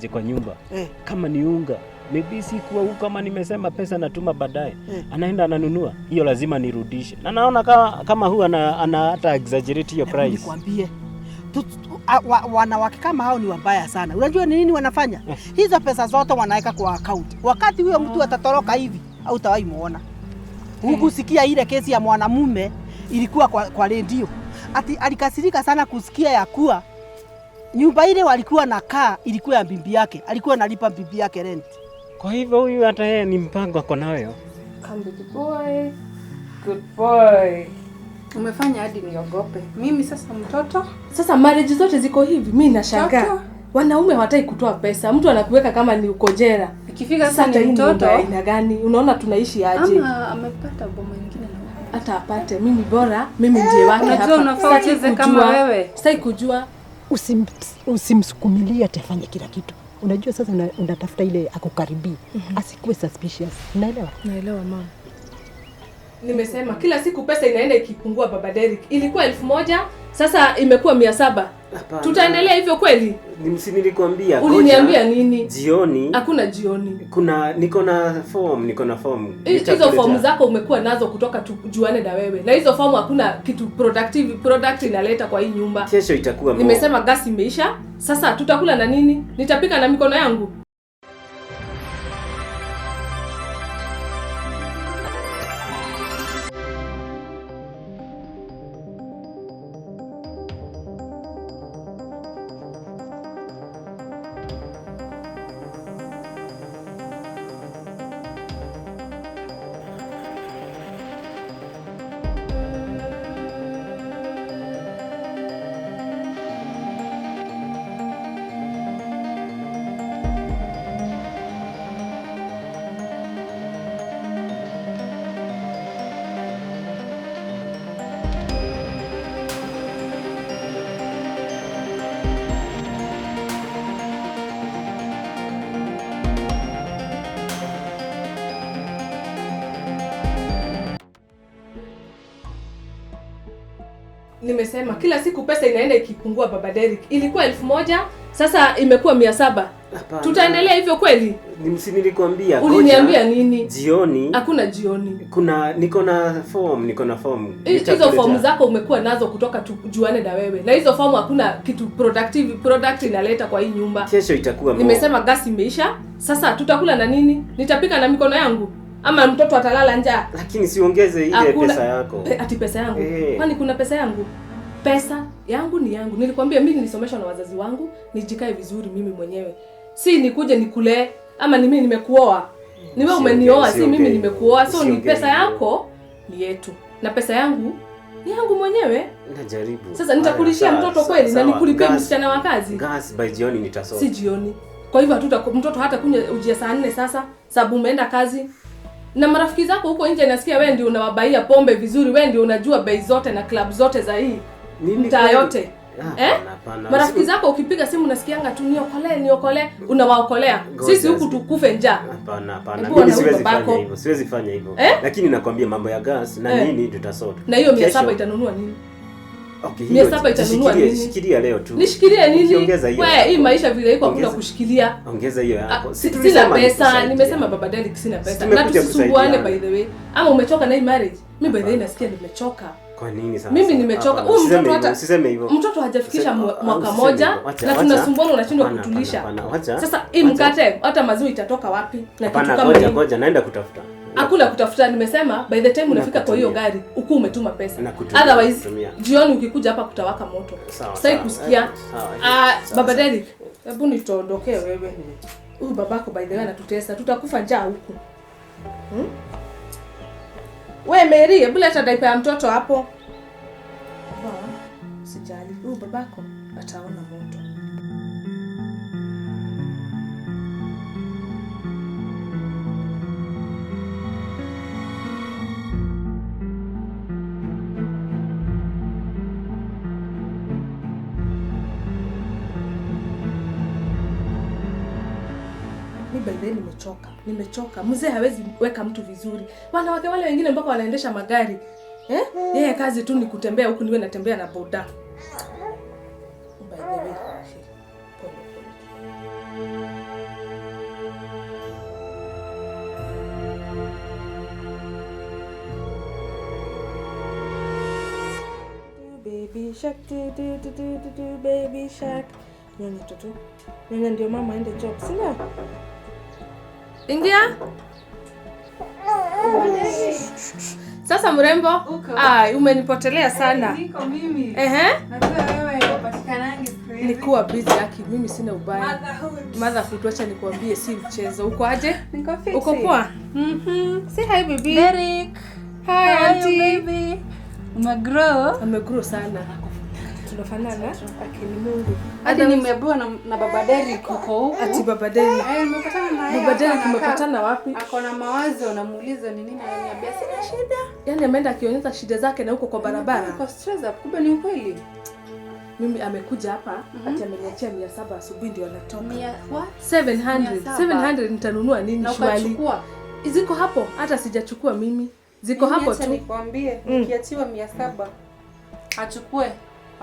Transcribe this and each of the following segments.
Kwa nyumba Eh. kama ni unga, maybe sikuwa huko, kama nimesema pesa natuma baadaye, Eh. anaenda ananunua, hiyo lazima nirudishe, na naona kama huwa ana hata exaggerate hiyo Hebu price. nikwambie, wanawake kama hao ni wabaya sana. Unajua ni nini wanafanya? Hizo pesa zote wanaweka kwa account. Wakati huyo mtu atatoroka hivi, hautawahi muona. Hukusikia ile kesi ya mwanamume ilikuwa kwa redio. Ati alikasirika sana kusikia ya kuwa nyumba ile walikuwa na kaa ilikuwa ya bibi yake, alikuwa analipa bibi yake rent. Kwa hivyo huyu hata yeye ni mpango ako nayo. Come, baby boy. Good boy. Umefanya hadi niogope. Mimi sasa mtoto Sasa marriage zote ziko hivi, mi nashangaa. Mtoto? Wanaume hawataki kutoa pesa, mtu anakuweka kama ni uko jela. Ikifika Sasa sasa hata ni hii nyumba mtoto ya aina gani? Unaona tunaishi aje? ama amepata boma ingine na Hata apate, mimi bora, mimi ndiye wake Unajua hapa. unafaa Sitaki ucheze kama kujua. wewe. Sitaki kujua. Usimsukumilie atafanya kila kitu. Unajua sasa unatafuta ile akukaribie, asikuwe suspicious. Unaelewa? Naelewa mama. Nimesema kila siku pesa inaenda ikipungua, baba Derrick. Ilikuwa 1000, sasa imekuwa 700. Hapana. Tutaendelea hivyo kweli? Si nilikwambia ngoja. Uliniambia nini? Jioni Hakuna jioni. kuna niko na form, niko na form. Hizo Nitakuletea. fomu zako umekuwa nazo kutoka tujuane na wewe, na hizo fomu hakuna kitu productive product inaleta kwa hii nyumba. Kesho itakuwa more. Nimesema gasi imeisha, sasa tutakula na nini? Nitapika na mikono yangu? Nimesema kila siku pesa inaenda ikipungua, baba Derrick. Ilikuwa 1000, sasa imekuwa 700. Hapana. Tutaendelea hivyo kweli? Si nilikwambia ngoja. Uliniambia nini? Jioni Hakuna jioni. kuna niko na form, niko na form. Hizo Nitakuletea. fomu zako umekuwa nazo kutoka tujuane na wewe, na hizo fomu hakuna kitu productive product inaleta kwa hii nyumba. Kesho itakuwa more. Nimesema gasi imeisha, sasa tutakula na nini? Nitapika na mikono yangu ama mtoto atalala njaa? Lakini siongeze ile Hakuna- pesa yako. Ati pesa yangu? Eh. Kwani kuna pesa yangu? Pesa yangu ni yangu. Nilikwambia mimi nilisomeshwa na wazazi wangu, nijikae vizuri mimi mwenyewe. Si nikuje nikulee ama ni mimi nimekuoa. Ni wewe umenioa, si mimi nimekuoa. So ni Usiongee pesa hivyo. yako ni yetu. Na pesa yangu ni yangu mwenyewe. Najaribu. Sasa nitakulishia Haya, mtoto sawa, kweli na sawa. nikulipie Gas- msichana wa kazi? Gas by jioni nitasort. Si jioni. Kwa hivyo mtoto hata kunywa uji saa 4 sasa, sababu umeenda kazi. Na marafiki zako huko nje nasikia wewe ndio unawabaia pombe vizuri, wewe ndio unajua bei zote na club zote za hii Mimi mtaa kweli? yote. Ah, Eh? hapana, hapana. Marafiki zako ukipiga simu nasikianga tu niokolee, niokolee, unawaokolea. Ngoja, Sisi huku tukufe njaa. Hapana, hapana. Hebu Mimi ona huyu siwezi fanya babako. hivyo. Siwezi fanya hivyo. Eh? Lakini nakwambia mambo ya gas na Eh. nini tutasort. Na hiyo 700 Kesho- itanunua nini? Okay, mia hiyo saba itanunua nini? Shikilia leo tu. Nishikilie nini? Ukiongeza hiyo We, yako. hii maisha vile iko hakuna Ongeza- kushikilia. Ongeza hiyo yako. Ah, Si sina tulisema pesa, nikusaidia. nimesema baba Derrick sina Si pesa. Na tumekuja tusisumbuane kusaidiana. by the way. Ama umechoka na hii marriage? Mimi by the way Hapana. nasikia nimechoka. Kwa nini sasa? Mimi nimechoka. Hapana, Huyu usiseme mtoto hivyo, hata usiseme hivyo. Mtoto hajafikisha mwaka Usiseme moja hivyo. Wacha, na wacha. tunasumbuana unashindwa Hapana, kutulisha. hapana, hapana, wacha. Sasa hii Wacha. mkate hata maziwa itatoka wapi? Na kitu Hapana, kama ngoja hii. ngoja, naenda kutafuta. Hakuna kutafuta, nimesema by the time unafika kwa hiyo Nakutumia. gari ukuu umetuma pesa. Nakutumia, Otherwise nakutumia. jioni ukikuja hapa kutawaka moto. Sawa, Sitaki sawa. kusikia. Sawa, sawa, Baba sawa. Derrick, hebu nitondokee wewe. Huyu babako by the way anatutesa, tutakufa njaa huku. We Mary, hebu leta diaper ya mtoto hapo. Baba, usijali. Huyu babako ataona moto. Mi by the way nimechoka, nimechoka. Mzee hawezi weka mtu vizuri. Wanawake wale wengine mpaka wanaendesha magari. Eh? Yeye kazi tu ni kutembea huku, niwe natembea na boda. By the way, pole pole. Baby shark do do do do do do baby shark. Nyonya toto. Nyonya ndio mama aende job, si ndio? Ingia. Sasa mrembo, umenipotelea sana. Niko mimi. Ehe. Najua wewe upatikanangi siku hizi. Nikuwa busy aki, mimi sina ubaya. Motherhood. Motherhood, wacha nikuambie si mchezo. Uko aje? Niko fiti. Uko poa? Mhm. Say hi baby. Derek. Hi How are you, auntie. baby? Umegrow? Amegrow sana. Tunafanana? Akini Mungu. Hadi nimeambiwa na baba Derek uko huku. Ati baba Derek. Eh, nimepatana na yeye. Baba Derek hapa anakaa. umepatana wapi? Ako na mawazo, namuuliza ni nini, ananiambia sina shida. Yaani ameenda akionyesha shida zake na huko kwa barabara. Uko stress up, kumbe ni ukweli. Mimi amekuja hapa ati ameniachia 700 asubuhi ndio anatoka. Mia what? 700. 700 nitanunua nini Na shwali? ukachukua. Ziko hapo, hata sijachukua mimi. Ziko Mimi hapo acha tu. Nikwambie, nikiachiwa 700 achukue.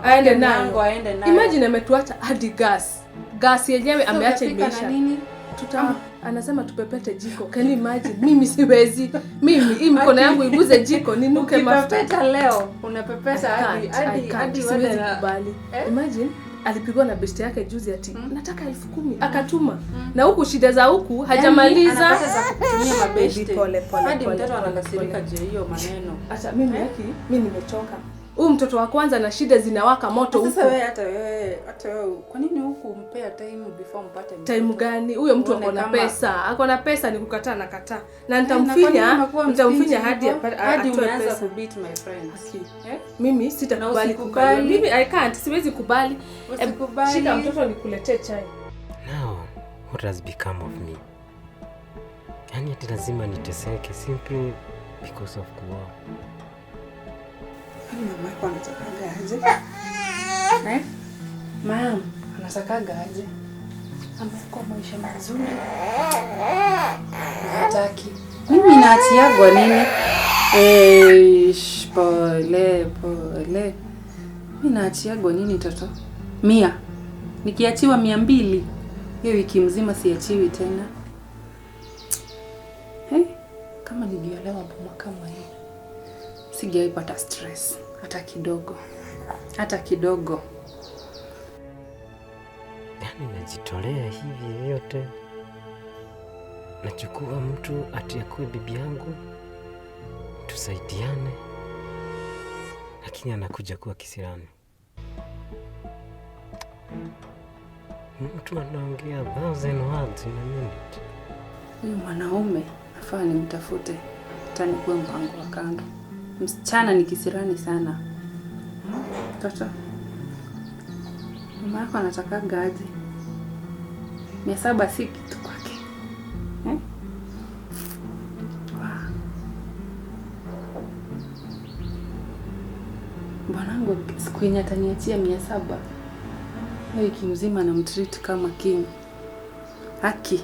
Aende Apige nayo. mlango, aende nayo. Imagine ametuacha hadi gas. Gas yenyewe Sasa ameacha utapika na imeisha. nini? Anasema tupepete jiko. Can you imagine? Mimi siwezi. Mimi hii mikono yangu iguze jiko ninuke mafuta. Ukipepeta leo, unapepeta hadi I hadi can't. hadi Siwezi wale na kubali. Imagine alipigwa na beshte yake juzi ati nataka 10,000 akatuma. Na huku shida za huku hajamaliza. Yaani, anapata za kutumia mabeshte. Pole, pole, Hadi pole, mtoto pole, anakasirika juu ya hiyo maneno. Acha mimi haki, mimi nimechoka. Huyu mtoto wa kwanza na shida zinawaka moto huku. Sasa wewe hata wewe kwa nini huku umpea time before mpate mtoto? Time gani? Huyo mtu Uone ako na kama- pesa. Ako na pesa ni kukataa na kataa. Na Na kwa nini umekuwa nitamfinya mstingy hadi hivyo? Hadi atoe umeanza pesa. kubeat my friends. Haki. Eh? Mimi sitakubali Na usikubali. kukubali. Mimi I can't, siwezi kubali. Usikubali. Shika mtoto nikuletee chai. Now, what has become of me? Yaani ati lazima niteseke simply because of kuoa. Kwani mama yako anatakaga aje? Eh? Mam, anatakaga aje? Amekuwa maisha mazuri. Hataki. Mimi naachiagwa nini? Eish, pole pole. Mimi naachiagwa nini toto? 100. Nikiachiwa 200, hiyo wiki mzima siachiwi tena. Hey, kama niliolewa boma kama hii, sijaipata stress hata kidogo. Hata kidogo. Yaani najitolea hivi vyote, nachukua mtu ati akuwe bibi yangu, tusaidiane, lakini anakuja kuwa kisirani. Mtu anaongea 1000 words in a minute. Huyu mwanaume nafaa nimtafute, hata nikuwe mpango wa kando. Msichana ni kisirani sana. Toto, mama yako anatakaga aje? 700 si kitu kwake. Eh? Wow. Bwanangu siku yenye ataniachia 700, wiki mzima namtreat kama king. Haki.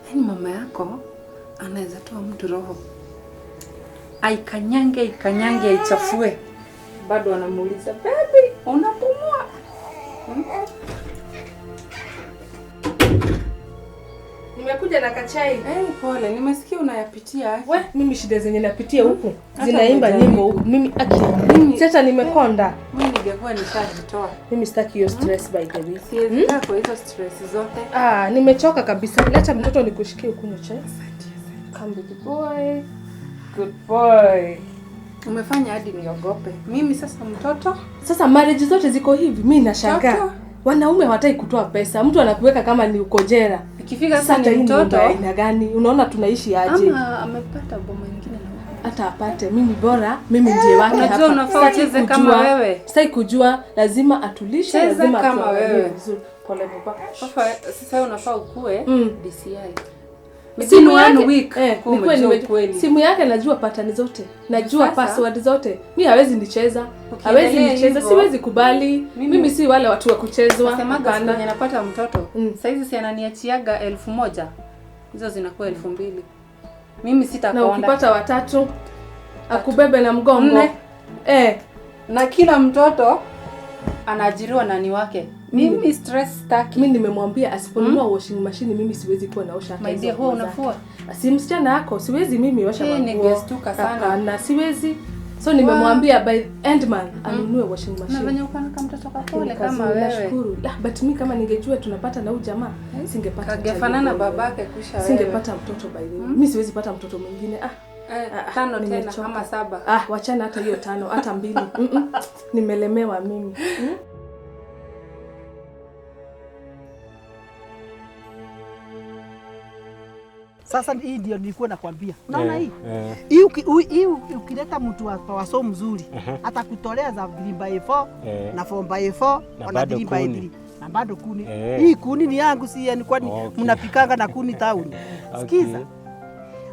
Yaani mama yako anaweza toa mtu roho, aikanyange aikanyange aichafue, bado anamuuliza baby, unapumua? Nimekuja na kachai. Pole, nimesikia unayapitia. We, mimi shida zenye napitia huku Hata zinaimba hujaribu. nyimbo huku. Mimi aki. Sasa nimekonda. Mimi ningekuwa nishajitoa. Mimi sitaki hiyo stress by the way. Siwezi kaa kwa hizo stress zote. Nimechoka kabisa. Leta mtoto nikushikie ukunywe chai. Come baby boy. Good boy. Umefanya hadi niogope. Mimi sasa mtoto. Sasa marriage zote ziko hivi. Mimi nashangaa. Wanaume hawataki kutoa pesa. Mtu anakuweka kama ni uko jela. Ikifika sasa Sasa ni hii mtoto. aina gani? Unaona tunaishi aje? Ama amepata boma nyingine na Hata apate. Mimi bora, mimi ndiye wake hapa. Unajua unafaa ucheze kama wewe. Sitaki kujua, lazima atulishe, Cheza lazima kama atuangalie wewe. vizuri. Pole baba. Sasa unafaa ukue DCI. Simu Within yake one week, kuwa umejua ukweli. Simu yake najua pattern zote. Najua Sasa, password zote. Mimi hawezi nicheza. Ukiendelea Hawezi nicheza, hivyo, siwezi kubali. Mimi si wale watu wa kuchezwa. Nasemaga siku Hapana. yenye napata mtoto. Saizi si ananiachiaga 1,000. Hizo zinakuwa 2,000. Mimi sitakonda. Na ukipata watatu akubebe na mgongo. 4. Na kila mtoto anaajiriwa nani wake. Mimi stress sitaki. Mimi nimemwambia asiponunua washing machine mimi siwezi kuwa naosha hata My hizo dear, huwa nguo zake. unafua? Si msichana yako, siwezi mimi osha manguo. Ningestuka sana. Hapana, siwezi. So nimemwambia by end month anunue washing Na machine. venye uko na kamtoto kapole Lakini kama kazuri, wewe. nashukuru. Ah, but mi kama ningejua tunapata na huyu jamaa singepata hata Kagefanana hiyo. babake kusha wewe. Singepata mtoto by the way. Mi siwezi pata mtoto mwingine. Ah, ah, 5 tena nimechoka. ama 7. Ah, wachana hata hiyo 5 hata 2. Nimelemewa mimi. Sasa hii ndio nilikuwa nakwambia. Unaona hii? Eh. Hii ukileta mtu wa power saw mzuri atakutolea za 3 by 4 na 4 by 4 Na na bado 3 by kuni. 3 na bado kuni. Eh. Hii kuni ni yangu, si yenu, kwani mnapikanga na kuni town. Sikiza.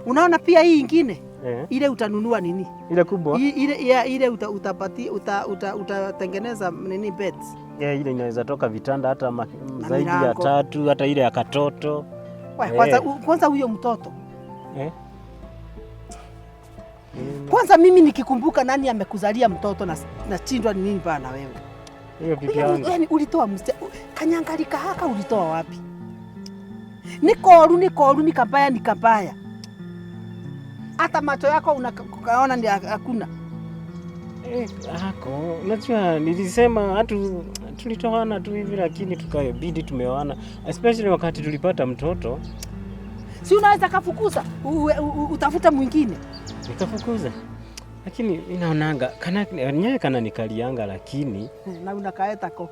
Unaona pia hii ingine ile utanunua nini? Ile kubwa? Ile ya, ile utapati utatengeneza nini beds. Ile inaweza toka vitanda hata Na zaidi ya milango. 3, hata ile ya katoto. Kwanza huyo mtoto. Kwanza mimi nikikumbuka nani amekuzalia mtoto na chindwa ni nini bana wewe. Hiyo bibi yangu. Yaani ulitoa kanyangalika haka ulitoa wapi? Ni koru, ni koru, ni kabaya, ni kabaya. Hata macho yako unaona ni hakuna. Hako, unajua nilisema hatu tulitoana tu hivi lakini tukabidi tumeoana, especially wakati tulipata mtoto. Si unaweza kafukuza utafuta mwingine. Nikafukuza. Lakini ninaonanga kana nyewe kana nikalianga lakini na unakaeta ko.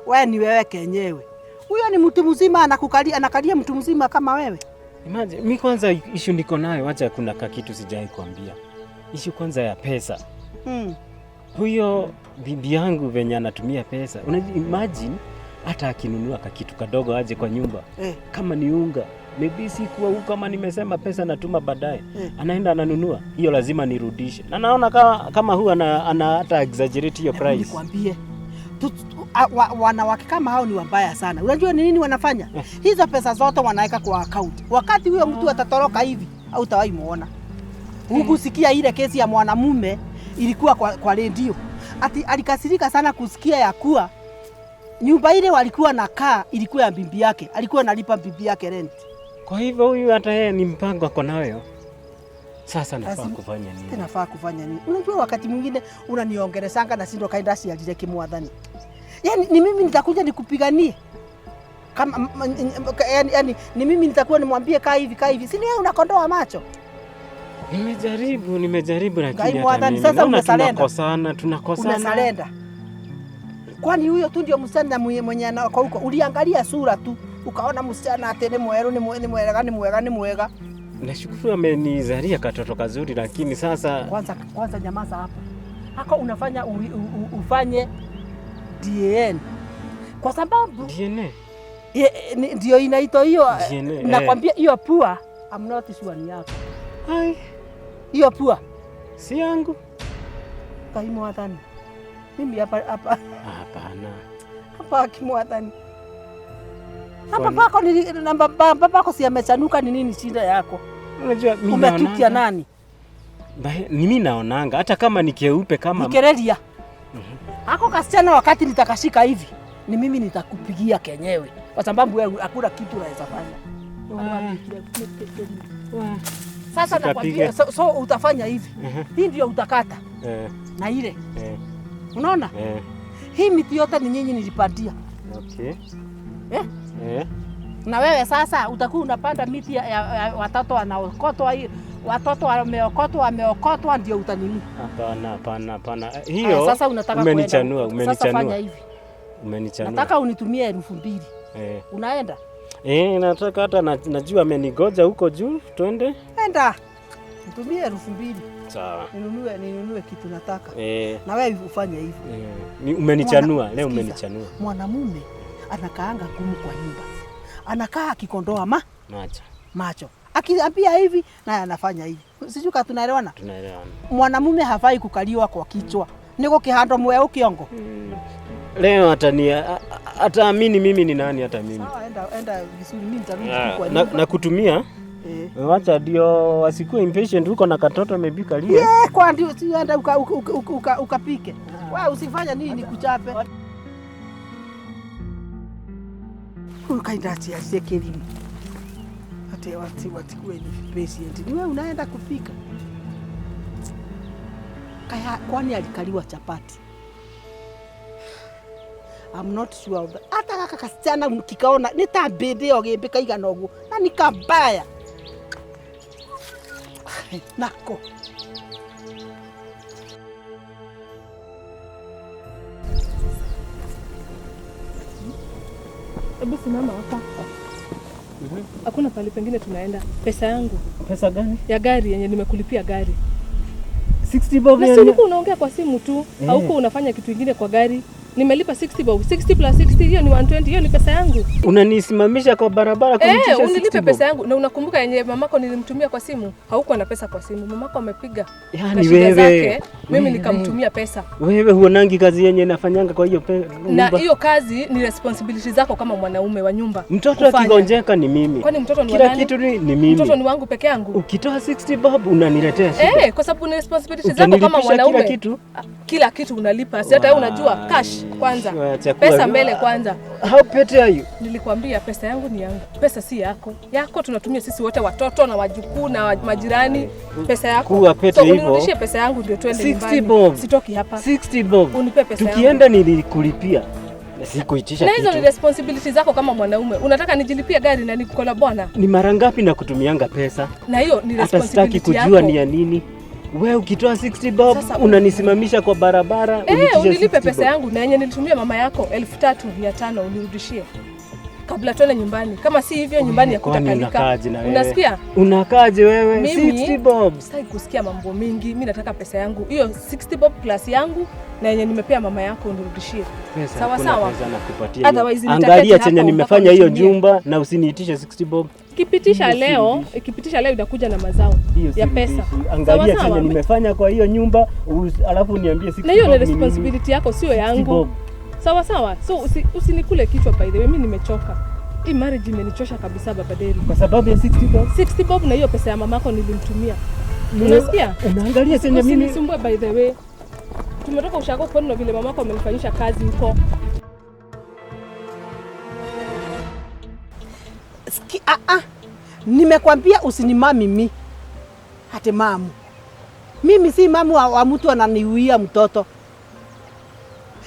Wewe ni wewe kenyewe. Huyo ni mtu mzima anakukalia, anakalia mtu mzima kama wewe. Imagine, mi kwanza issue niko nayo, acha kuna kakitu sijai kuambia. Issue kwanza ya pesa. Huyo bibi yangu venye anatumia pesa. Unajua, imagine hata akinunua kakitu kadogo aje kwa nyumba. Kama ni unga, maybe sikuwa huko kama nimesema pesa natuma baadaye. Anaenda ananunua, hiyo lazima nirudishe. Na naona kama huwa ana hata exaggerate hiyo Hebu price. Nikwambie. Wanawake kama hao ni wabaya sana. Unajua ni nini wanafanya? Hizo pesa zote wanaweka kwa account. Wakati huyo mtu atatoroka hivi, hautawahi muona. Hukusikia ile kesi ya mwanamume ilikuwa kwa redio. Ati alikasirika sana kusikia ya kuwa nyumba ile walikuwa nakaa ilikuwa ya bibi yake. Alikuwa analipa bibi yake rent. Kwa hivyo huyu hata yeye ni mpango ako nayo. Sasa nafaa kufanya nini? Nafaa kufanya nini? Unajua wakati mwingine unaniongeleshanga na sindo kaenda sialile kimwathani. Yaani ni mimi nitakuja nikupiganie. Kama yani ni mimi nitakuwa nimwambie kaa hivi, kaa hivi. Si ni wewe unakondoa macho? Nimejaribu lakini Ngai hata mwathani, mimi sasa naona umesalenda. tunakosana. Umesalenda. Kwani huyo tu ndio msichana mwenye anako huko? Uliangalia sura tu ukaona msichana ati ni mweru, ni mwega, ni mwega, ni mwega. Nashukuru amenizalia katoto kazuri lakini sasa Kwanza nyamaza hapo. Hako unafanya ufanye DNA. Kwa sababu DNA? Ndio inaitwa hiyo, DNA, nakwambia hiyo pua, I'm not sure ni yako. Ai. Hiyo pua. Si yangu. Kai mwathani. Mimi hapa. Hapana. Hapa kimwathani. Hapa Kwani? pako ni na babako si amechanuka, ni nini shida yako? Unajua mimi Umetukia naonanga. nani? Ni mimi naonanga hata kama ni keupe kama Nikereria. Hako kasichana wakati nitakashika hivi, ni mimi nitakupigia kenyewe. Kwa sababu wewe hakuna kitu unaweza fanya. Sasa Sitapiga. nakwambia, so utafanya hivi. Hii ndio utakata. Na ile. Unaona? Hii miti yote ni nyinyi nilipandia. Na wewe sasa utakuwa unapanda miti ya watoto wanaokotwa, watoto wameokotwa, wameokotwa ndio utanini. Hapana, hapana, hapana. Haya, Hiyo sasa unataka umeninchanua, kuenda. Sasa fanya umeninchanua. hivi. Umenichanua. Nataka unitumie 2000. Unaenda? Nataka hata najua amenigoja huko juu, twende. Enda. Nitumie 2000. Sawa. Ninunue kitu nataka. Na wewe ufanye hivyo. Ni umenichanua, leo Sikiza. umenichanua. Mwanamume anakaanga ngumu kwa nyumba. Anakaa akikondoa macho. Macho. Akiambia hivi na anafanya hivi. Sijui kama tunaelewana? Tunaelewana. Mwanamume hafai kukaliwa kwa kichwa. Niko kihando mweu kiongo. Leo ataamini mimi ni nani hata mimi. Sawa, enda vizuri, mimi nitarudi tu kwa nyumba. Nakutumia. Wacha ndio wasikuwe impatient huko na katoto amebika lie. Kwa ndio si enda ukapike. Wewe usifanye nini nikuchape. Huyu kaenda atie kilimo. Ati wati kuwe ni patient. Ni wewe unaenda kupika. Kaya, kwani alikaliwa chapati? I'm not sure of that. Hata gaka kasichana kikaona nĩ ta mbĩmbĩ ĩyo gĩmbĩ kaigana ũguo na nĩ kabaya nako. Hebu simama hapa. Hakuna pahali pengine tunaenda. Pesa yangu. Pesa gani? Ya gari yenye nimekulipia gari. 60 bob. Na si ulikuwa unaongea kwa simu tu, hauko unafanya kitu kingine kwa gari. Nimelipa 60 bob. 60 plus 60 hiyo ni 120, hiyo ni pesa yangu. Unanisimamisha kwa barabara kunitisha 60 unilipe bob. Pesa yangu. Na unakumbuka yenye mamako nilimtumia kwa simu? Haukuwa na pesa kwa simu. Mamako amepiga. Yaani wewe zake, mimi nikamtumia pesa. Wewe huonangi kazi yenye nafanyanga kwa hiyo pesa. Na hiyo kazi ni responsibility zako kama mwanaume wa nyumba. Mtoto akigonjeka ni mimi. Kwani mtoto ni kila wanani? Kitu ni mimi. Mtoto ni wangu peke yangu. Ukitoa 60 bob unaniletea shida. Kwa sababu ni responsibility zako kama mwanaume. Kila kitu. Kila kitu unalipa. Si hata wewe unajua cash kwanza. Pesa mbele kwanza. How petty are you? Nilikwambia pesa yangu ni yangu. Pesa si yako. Yako tunatumia sisi wote, watoto na wajukuu na majirani. Pesa yako. Kuwa pete so, hivyo. Unirudishie pesa yangu ndio twende nyumbani. 60 bob. Sitoki hapa. 60 bob. Unipe pesa yangu. Tukienda nilikulipia. Sikuitisha Na kitu. hizo ni responsibility zako kama mwanaume. Unataka nijilipie gari na niko na bwana? Ni mara ngapi na kutumianga pesa? Na hiyo ni responsibility yako. Hata sitaki kujua ni ya nini. Wewe ukitoa 60 bob unanisimamisha kwa barabara, unilipe pesa yangu na yenye nilitumia mama yako 3,500 unirudishie kabla tuende nyumbani. Kama si hivyo nyumbani hakutakalika. Unasikia? Unakaaje wewe? 60 bob. Sitaki kusikia mambo mingi. Mimi nataka pesa yangu. Hiyo 60 bob plus yangu na yenye nimepea mama yako unirudishie. Sawa sawa. Pesa nakupatia. Angalia chenye nimefanya hiyo jumba na usiniitishe 60 bob. Ikipitisha leo itakuja na mazao ya pesa. Angalia chenye nimefanya kwa hiyo nyumba alafu niambie 60 bob. Na hiyo ni responsibility yako, sio yangu. Sawa sawa. So usinikule kichwa by the way, mimi nimechoka. Hii marriage imenichosha kabisa Baba Deri. Kwa sababu ya 60 bob? 60 bob na hiyo pesa ya mamako nilimtumia. Unasikia? Unaangalia chenye mimi. Usinisumbue by the way. Tumetoka ushago kwenu na vile mamako amenifanyisha kazi huko. Nimekwambia usinimami mimi. Hata mamu. Mimi si mamu wa mtu ananiuia mtoto.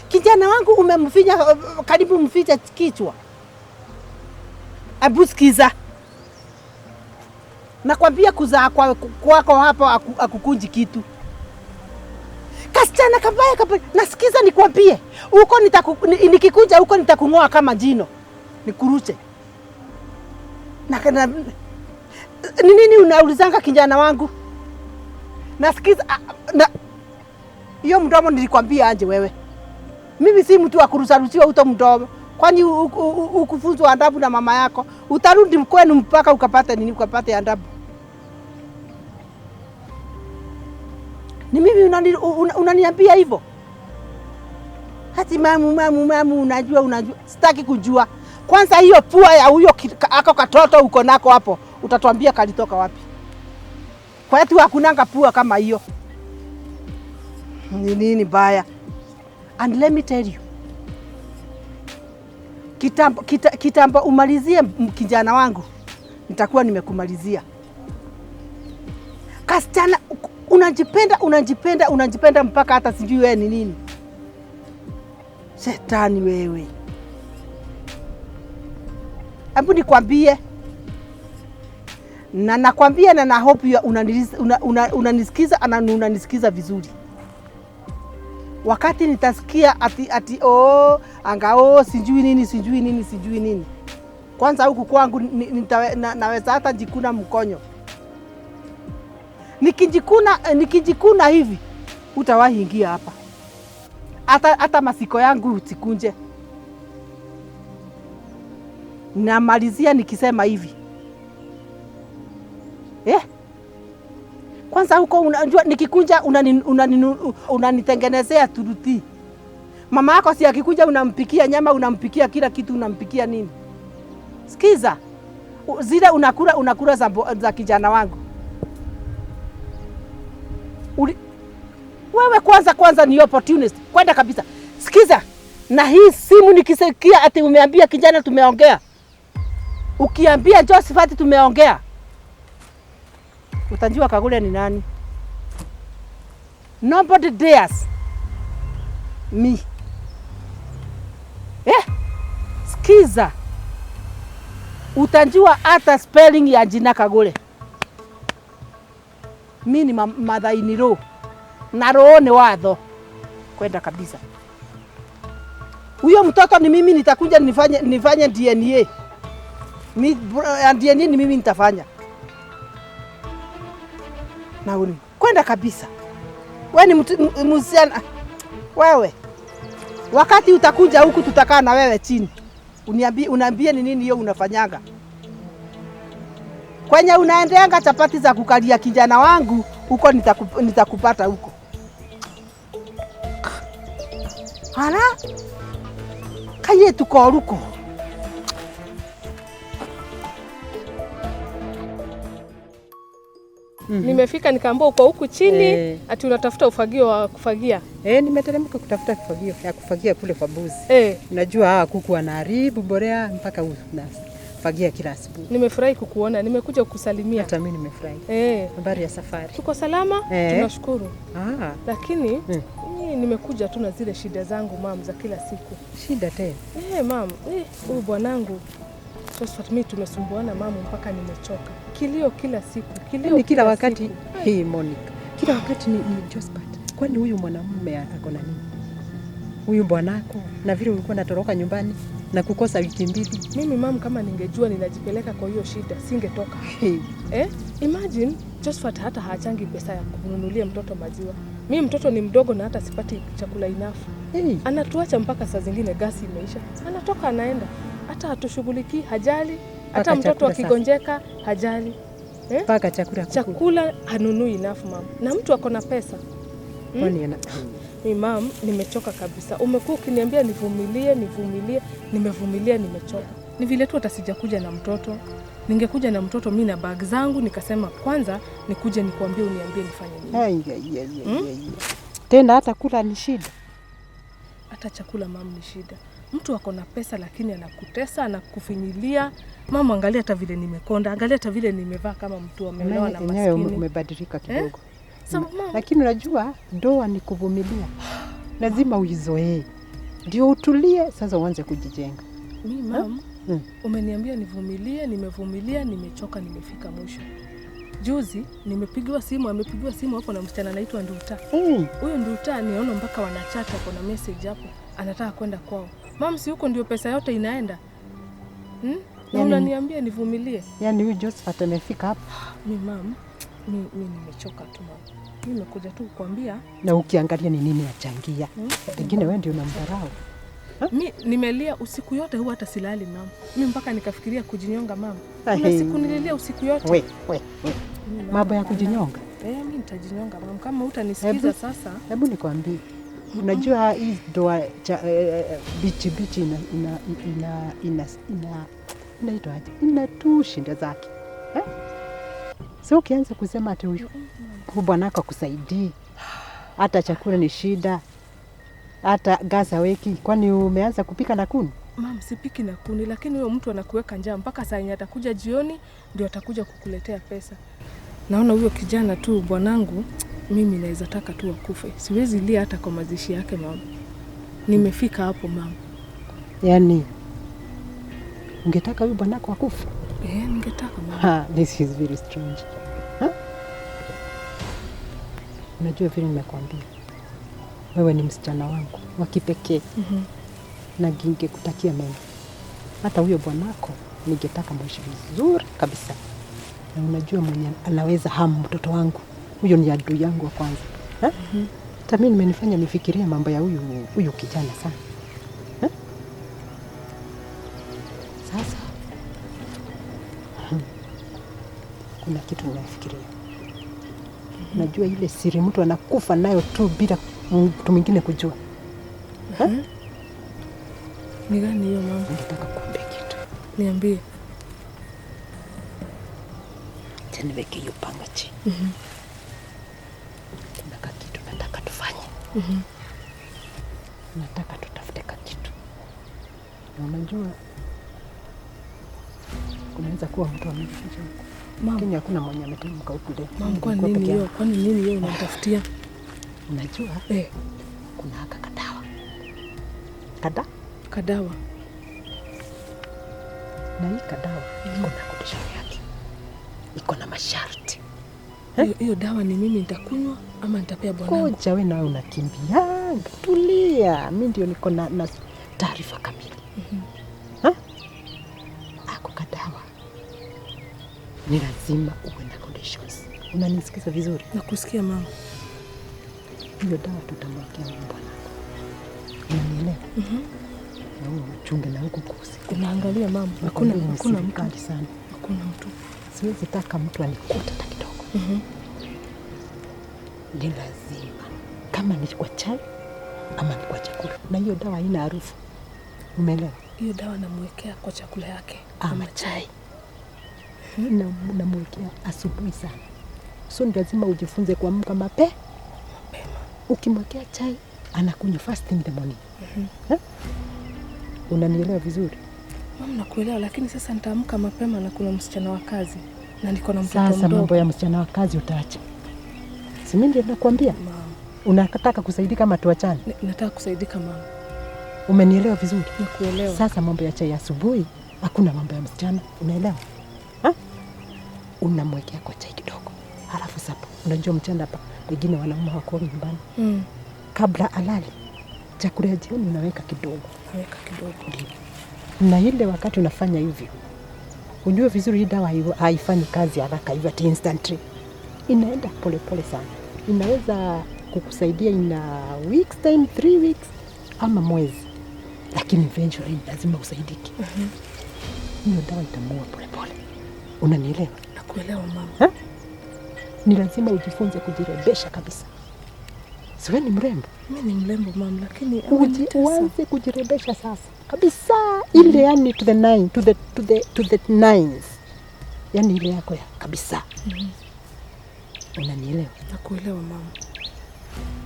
Kijana wangu umemfinya karibu mficha kichwa. Abu sikiza. Nakwambia kuzaa kwako hapo akukunji kitu. Kasichana kabaya kabaya. Nasikiza nikwambie. Huko nikikunja huko nitakungoa kama jino. Nikuruche. Na ni nini unaulizanga kijana wangu? Nasikiza na hiyo mdomo nilikwambia anje wewe. Mimi si mtu wa kurusarusiwa uto mdomo. Kwani ukufunzwa adabu na mama yako? Utarudi kwenu mpaka ukapate nini, ukapate adabu. Ni mimi unaniambia hivyo? Hati mamu unajua. Sitaki kujua. Kwanza hiyo pua ya huyo ako katoto uko nako hapo, utatuambia kalitoka wapi? Kwa yetu hakunanga pua kama hiyo. Ni nini baya? And let me tell you. Kitambo umalizie kijana wangu, nitakuwa nimekumalizia. Kasichana unajipenda mpaka hata sijui wewe ni nini. Shetani wewe. Hebu nikwambie. Na nakwambia na hope you unanisikiza na unanisikiza vizuri. Wakati nitasikia ati oh anga oh sijui nini. Kwanza huku kwangu naweza hata jikuna mkonyo. Nikijikuna hivi utawahi ingia hapa. Hata masiko yangu usikunje. Namalizia nikisema hivi. Kwanza huko unajua nikikunja unanitengenezea turuti. Mama yako si akikuja unampikia nyama, unampikia kila kitu, unampikia nini? Sikiza. Zile unakula za kijana wangu. Wewe kwanza ni opportunist. Kwenda kabisa. Sikiza. Na hii simu nikisikia ati umeambia kijana tumeongea. Ukiambia Josephat tumeongea, utajua Kagure ni nani. Nobody dares me. Eh? Skiza. Utanjua hata spelling ya jina Kagure. Mi ni mother-in-law. Na roho ni watho. Kwenda kabisa. Huyo mtoto ni mimi nitakuja nifanye DNA. DNA ni mimi nitafanya. Na uni. Kwenda kabisa. Wewe ni msichana. Wewe. Wakati utakuja huku tutakaa na wewe chini. Uniambie ni nini hiyo unafanyanga. Kwenye unaendeanga chapati za kukalia kijana wangu, huko nitakupata huko. Hala? Kaye tukoruko. Nimefika nikaambiwa uko huku chini ati unatafuta ufagio wa kufagia. Nimeteremka kutafuta ufagio ya kufagia kule kwa mbuzi. Unajua hawa kuku wanaharibu borea mpaka unafagia kila asubuhi. Nimefurahi kukuona, nimekuja kukusalimia. Hata mimi nimefurahi. Habari ya safari? Tuko salama, tunashukuru. Lakini nimekuja tu na zile shida zangu mam za kila siku. Shida tena? Mam, huyu bwanangu Josephat, mimi tumesumbuana mamu mpaka nimechoka. Kilio kila siku, kilio ni kila wakati. Siku. Hey Monica, kila wakati ni Josephat. Kwani huyu mwanamume ako na nini? Huyu bwanako na vile ulikuwa unatoroka nyumbani na kukosa wiki mbili. Mimi mamu, kama ningejua ninajipeleka kwa hiyo shida, singetoka. Hey. Imagine Josephat hata haachangi pesa ya kununulia mtoto maziwa. Mimi mtoto ni mdogo na hata sipati chakula enough. Hey. Anatuacha mpaka saa zingine gasi imeisha. Anatoka anaenda. Hata hatushughulikii, hajali. Hata mtoto akigonjeka hajali. Paka chakula chakula hanunui enough mam. Na mtu ako na pesa. Kwani ana mimi mam, nimechoka kabisa. Umekuwa ukiniambia nivumilie, nivumilie, nimevumilia, nimechoka. Ni vile tu hata sijakuja na mtoto. Ningekuja na mtoto mimi na bag zangu nikasema kwanza nikuje nikuambie uniambie nifanye nini. Tena hata kula ni shida. Hata chakula mam ni shida. Mtu ako na pesa lakini anakutesa, anakufinyilia. Mama, angalia hata vile nimekonda, angalia hata vile nimevaa kama mtu ameolewa na maskini. Umebadilika kidogo. So, lakini unajua ndoa ni kuvumilia. Lazima uizoee. Ndio utulie sasa uanze kujijenga. Mimi mam, umeniambia nivumilie, nimevumilia, nimechoka, nimefika mwisho. Juzi nimepigiwa simu, amepigiwa simu hapo na msichana anaitwa Nduta. Huyo Nduta niona mpaka wanachat hapo na message hapo, anataka kwenda kwao. Mam, si huko ndio pesa yote inaenda. Na unaniambia nivumilie. Yaani huyu Josephat amefika hapa. Mimi mam, mimi nimechoka tu mam. Mimi nimekuja tu kukuambia. Na ukiangalia ni nini achangia. Pengine wewe ndio unamdharau. Mimi nimelia usiku yote huwa hata silali mam. Mimi mpaka nikafikiria kujinyonga mam. Kuna siku nililia usiku yote. We. Mambo ya kujinyonga? Mimi nitajinyonga mam kama hutanisikiza sasa. Hebu nikwambie. Unajua hii ndoa bichi bichi ina inaitwa aje? Ina tu shinda zake. So ukianza kusema ati huyu bwanako akusaidii, hata chakula ni shida, hata gas haweki, kwani umeanza kupika na kuni? Mam, sipiki na kuni, lakini huyo mtu anakuweka njaa mpaka saa yenye atakuja jioni ndio atakuja kukuletea pesa. Naona huyo kijana tu bwanangu, mimi naweza taka tu akufe. Siwezi lia hata kwa mazishi yake mama. Nimefika hapo mama. Yaani ungetaka huyu bwanako akufe? Ningetaka mama. This is very strange. Unajua vile nimekuambia, wewe ni msichana wangu wa kipekee. Na ningekutakia mema. Hata huyo bwanako ningetaka mwishi vizuri kabisa. Na unajua mwenye anaweza hamu mtoto wangu, huyo ni adui yangu wa kwanza. Hata mimi nimenifanya nifikirie mambo ya huyu kijana sana. Sasa kuna kitu ninafikiria. Unajua ile siri mtu anakufa nayo tu bila mtu mwingine kujua. Ni gani hiyo mama? Ningetaka kuambia kitu. Niambie. Acha niweke hiyo panga chini. Kuna kakitu nataka tufanye. Nataka tutafute kakitu. Na unajua kunaweza kuwa mtu ameficha huko. Lakini hakuna mwenye ametamka huku leo. Mama, kwa nini hiyo? Kwani nini hiyo unamtafutia? Unajua kuna haka kadawa. Kadawa. Na hii kadawa iko na condition yake. Iko na masharti. Hiyo dawa ni mimi nitakunywa ama nitapea bwanangu? Koja wewe nawe unakimbianga. Tulia, mimi ndio niko na taarifa kamili. Ako kadawa ni lazima uwe na conditions. Unanisikiza vizuri? Nakusikia mama. Hiyo dawa tutamwekea bwanako. Unanielewa? Na wewe uchunge na huku kusiku. Unaangalia mama. Hakuna mtu sana. Hakuna mtu. Siwezi taka mtu anikute hata kidogo. Ni lazima kama ni kwa chai ama ni kwa chakula. Na hiyo dawa haina harufu. Umeelewa? Hiyo dawa namwekea kwa chakula yake ama chai. Namwekea asubuhi sana. So ni lazima ujifunze kuamka mapema. Ukimwekea chai anakunywa first in the morning. Unanielewa vizuri? Mama, nakuelewa, lakini sasa nitaamka mapema na kuna msichana wa kazi na niko na mtoto mdogo. Sasa mambo ya msichana wa kazi utaacha. Si mimi ndio nakwambia? Mama. Unataka kusaidika kama tuachane? Nataka kusaidika mama. Umenielewa vizuri? Nakuelewa. Sasa mambo ya chai asubuhi, hakuna mambo ya msichana, unaelewa? Unamwekea kwa chai kidogo. Halafu sapa, unajua mchana hapa wengine wanaume wako nyumbani. Kabla alale, chakula ya jioni unaweka kidogo. Naweka kidogo. Ndio. Na ile wakati unafanya hivyo, ujue vizuri hii dawa haifanyi kazi haraka hivyo ati instantly. Inaenda pole pole sana. Inaweza kukusaidia in a weeks time, 3 weeks ama mwezi. Lakini eventually lazima usaidike. Hiyo dawa itamuua pole pole. Unanielewa? Nakuelewa mama. Ni lazima ujifunze kujirebesha kabisa. Siwe ni mrembo? Mimi ni mrembo mama, lakini uanze kujirebesha sasa. Kabisa ile yani to the nine, to the to the to the nines. Yani ile yako ya kabisa. Unanielewa? Nakuelewa mama.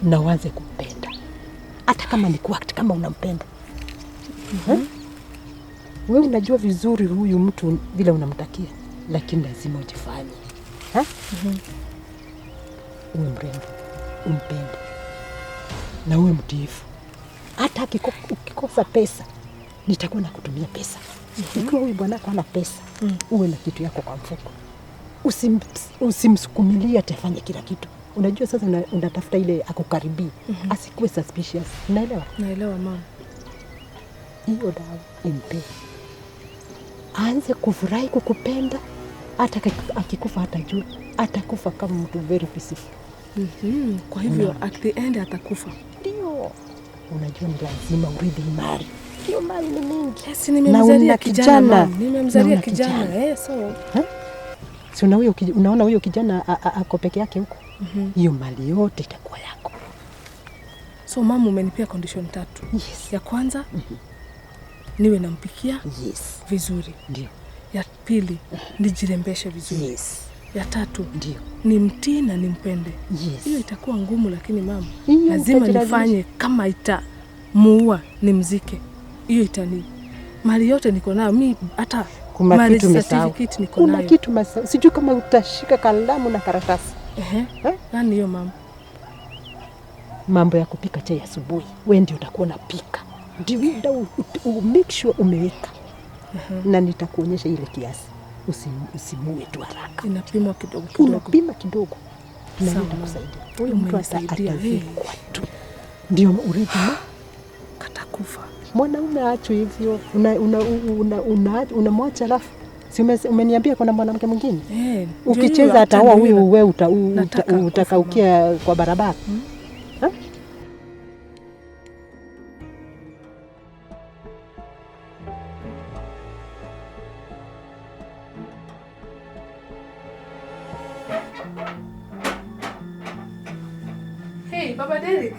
Na uanze kumpenda. Hata kama ni kuact kama unampenda. Wewe unajua vizuri huyu mtu vile unamtakia, lakini lazima ujifanye. Uwe mrembo, umpende. Na uwe mtiifu. Hata ukikosa pesa, nitakuwa nakutumia pesa. Ikiwa huyu bwanako hana pesa, uwe na kitu yako kwa mfuko. Usimsukumilie atafanya kila kitu. Unajua sasa unatafuta ile akukaribie, asikuwe suspicious. Unaelewa? Naelewa mama. Hiyo dawa impe. Aanze kufurahi kukupenda. Hata akikufa hatajua, atakufa kama mtu very peaceful. Kwa hivyo at the end atakufa. Ndio. Unajua ni lazima urithi mali. Hiyo mali ni mingi. Yes, nimemzalia kijana. Mama. Nimemzalia kijana. So. Si unaona huyo kijana ako peke yake huko. Hiyo mali yote itakuwa yako. So mama, umenipea condition 3. Yes. Ya kwanza niwe nampikia. Yes. Vizuri. Ndio. Ya pili nijirembeshe vizuri. Yes. Ya tatu ndio nimtii na nimpende. Yes. Hiyo itakuwa ngumu, lakini mama lazima nifanye. Kama itamuua nimzike. Hiyo itani mali yote niko nayo mimi, hata marriage certificate niko nayo. Kuna kitu sijui kama utashika kalamu na karatasi. Nani hiyo mama? Mambo ya kupika chai asubuhi, wewe ndio utakuwa unapika. Ndio make sure umeweka. Na nitakuonyesha ile kiasi. Usimue tu haraka. Inapimwa kidogo kidogo. Unapima kidogo. Na nitakusaidia. Huyu mtu atazikwa tu. Ndio urithi katakufa. Mwanaume aachwe hivyo. Unamwacha alafu. Si umeniambia kuna mwanamke mwingine? Ukicheza ataoa huyu, wewe utakaukia kwa barabara. Hey, Baba Derek.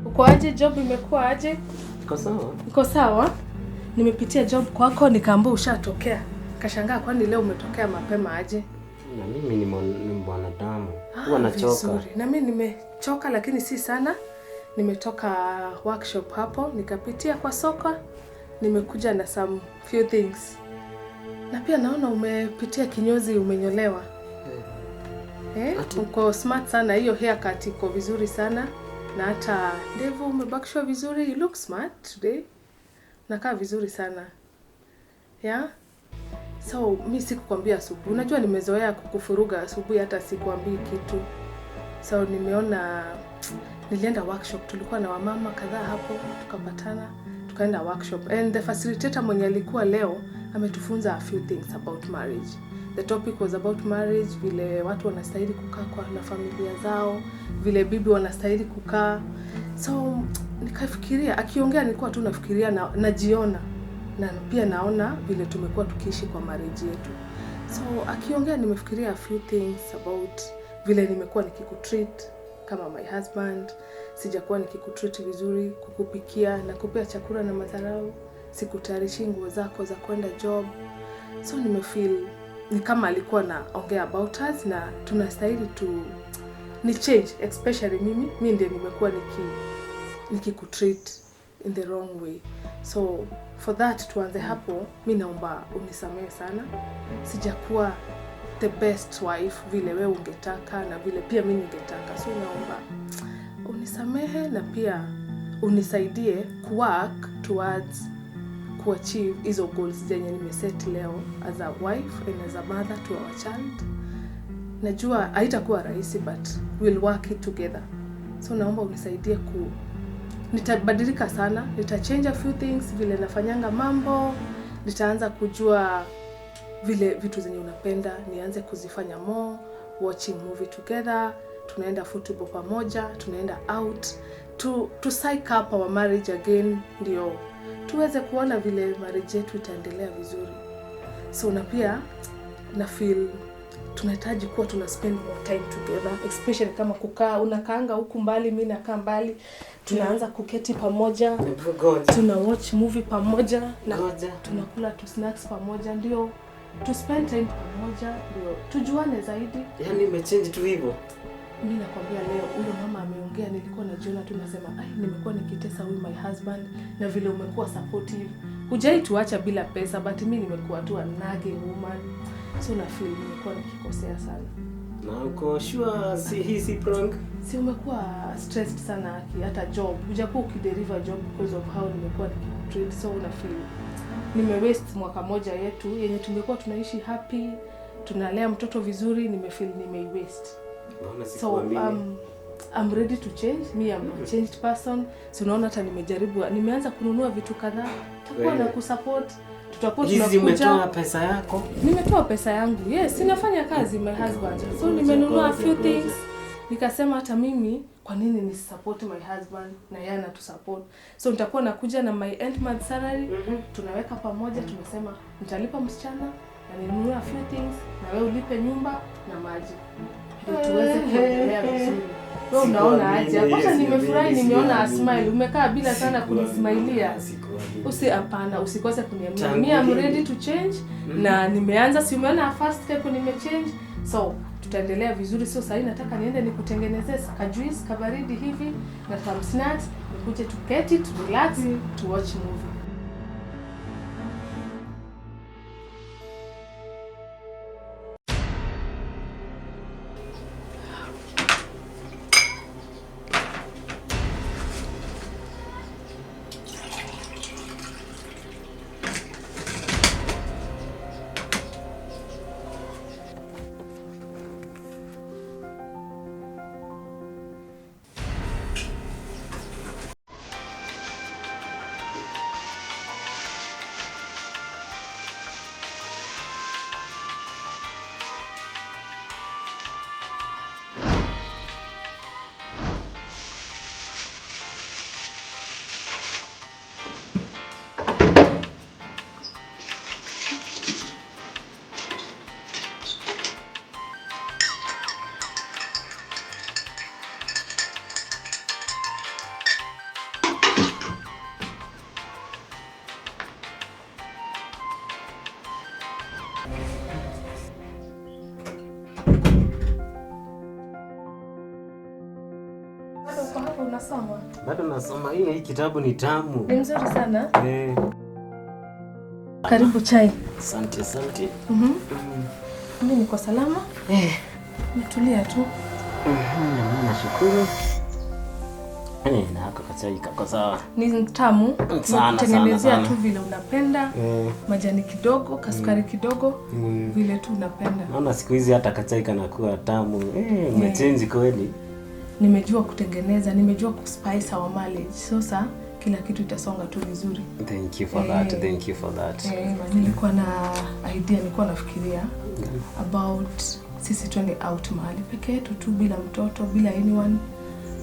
Uko aje? Job imekuwa aje? Iko sawa. Iko sawa? Nimepitia job kwako nikaambiwa ushatokea. Kashangaa kwani leo umetokea mapema aje? Na mimi ni mwanadamu. Huwa nachoka. Na mimi nimechoka lakini si sana. Nimetoka workshop hapo nikapitia kwa soko. Nimekuja na some few things. Na pia naona umepitia kinyozi, umenyolewa. Uko smart sana, hiyo haircut iko vizuri sana. Na hata ndevu umebakishwa vizuri. You look smart today. Nakaa vizuri sana. Yeah? So, mi sikukwambia asubuhi. Unajua nimezoea kukufuruga asubuhi, hata sikuambii kitu. So, nimeona nilienda workshop, tulikuwa na wamama kadhaa hapo, tukapatana, tukaenda workshop. And the facilitator mwenye alikuwa leo ametufunza a few things about marriage. The topic was about marriage, vile watu wanastahili kukaa kwa na familia zao, vile bibi wanastahili kukaa. So nikafikiria, akiongea nilikuwa tu nafikiria na najiona na pia naona vile tumekuwa tukiishi kwa marriage yetu. So akiongea nimefikiria a few things about vile nimekuwa nikikutreat kama my husband, sijakuwa nikikutreat vizuri, kukupikia na kupea chakula na madharau, sikutayarishi nguo zako za kwenda job. So nimefeel ni kama alikuwa naongea about us na tunastahili tu ni change, especially mimi ndiye nimekuwa nikikutreat in the wrong way. So for that tuanze hapo, mi naomba unisamehe sana. Sijakuwa the best wife vile wewe ungetaka na vile pia mimi ningetaka. So naomba unisamehe na pia unisaidie kuwork towards kuachieve hizo goals zenye nimeset leo as a wife and as a mother to our child. Najua haitakuwa rahisi, but we'll work it together. So naomba unisaidie nitabadilika sana, nitachange a few things vile nafanyanga mambo, nitaanza kujua vile vitu zenye unapenda, nianze kuzifanya more, watching movie together, tunaenda football pamoja, tunaenda out, to psych up our marriage again, ndio tuweze kuona vile marriage yetu itaendelea vizuri. So na pia na feel tunahitaji kuwa tuna spend more time together, especially kama kukaa, unakaanga huku mbali, mimi nakaa mbali, tunaanza kuketi pamoja, tuna watch movie pamoja na tunakula tu snacks pamoja, ndio tu spend time pamoja, ndio tujuane zaidi. Yaani imechange tu hivyo. Mimi nakwambia leo huyo mama ameongea, nilikuwa najiona tu nasema, ai, nimekuwa nikitesa huyu my husband na vile umekuwa supportive. Hujai tuacha bila pesa, but mimi nimekuwa tu a nagging woman. So na feel nimekuwa nikikosea sana. Na uko sure si hii si prank? Si umekuwa stressed sana aki, hata job. Hujakuwa ukideliver job because of how nimekuwa nikikutreat. So na feel nime waste mwaka moja yetu yenye tungekuwa tunaishi happy, tunalea mtoto vizuri, nimefeel nime waste. So I'm ready to change. Me, I'm a changed person. So unaona hata nimejaribu, nimeanza kununua vitu kadhaa. Takuwa na kusupport. Tutakuwa tunakuja. Umetoa pesa yako? Nimetoa pesa yangu. Yes, ninafanya kazi my husband. So nimenunua a few things. Nikasema hata mimi kwa nini ni support my husband na yeye anatusupport. So nitakuwa nakuja na my end month salary, tunaweka pamoja, tunasema nitalipa msichana na ninunue a few things na wewe ulipe nyumba na maji. Ndio tuweze kuendelea vizuri. Wewe unaona aje? Kwanza nimefurahi nimeona a smile. Umekaa bila sana kunismailia. Hapana, usikose kuniambia. Me, I'm ready to change na nimeanza, si umeona first step nimechange. So tutaendelea vizuri. So sasa nataka niende nikutengenezee ka juice kabaridi hivi na some snacks, nikuje tuketi, tu relax, tu watch movie. Unasoma? Bado nasoma. Hii kitabu ni tamu. Ni mzuri sana. Karibu chai. Asante, asante. Mimi niko salama. Nitulia tu. Nashukuru. Na hako kachai kako sawa. Ni tamu. Sana, Tengenezea sana. Tu vile unapenda. Majani kidogo, kasukari kidogo, vile tu unapenda. Naona siku hizi hata kachai kanakuwa tamu. Umechange kweli. Nimejua kutengeneza, nimejua kuspice our marriage. Sasa kila kitu itasonga tu vizuri. Thank you for that. Thank you for that. Nilikuwa na idea, nilikuwa nafikiria about sisi twende out mahali peke yetu tu bila mtoto, bila anyone.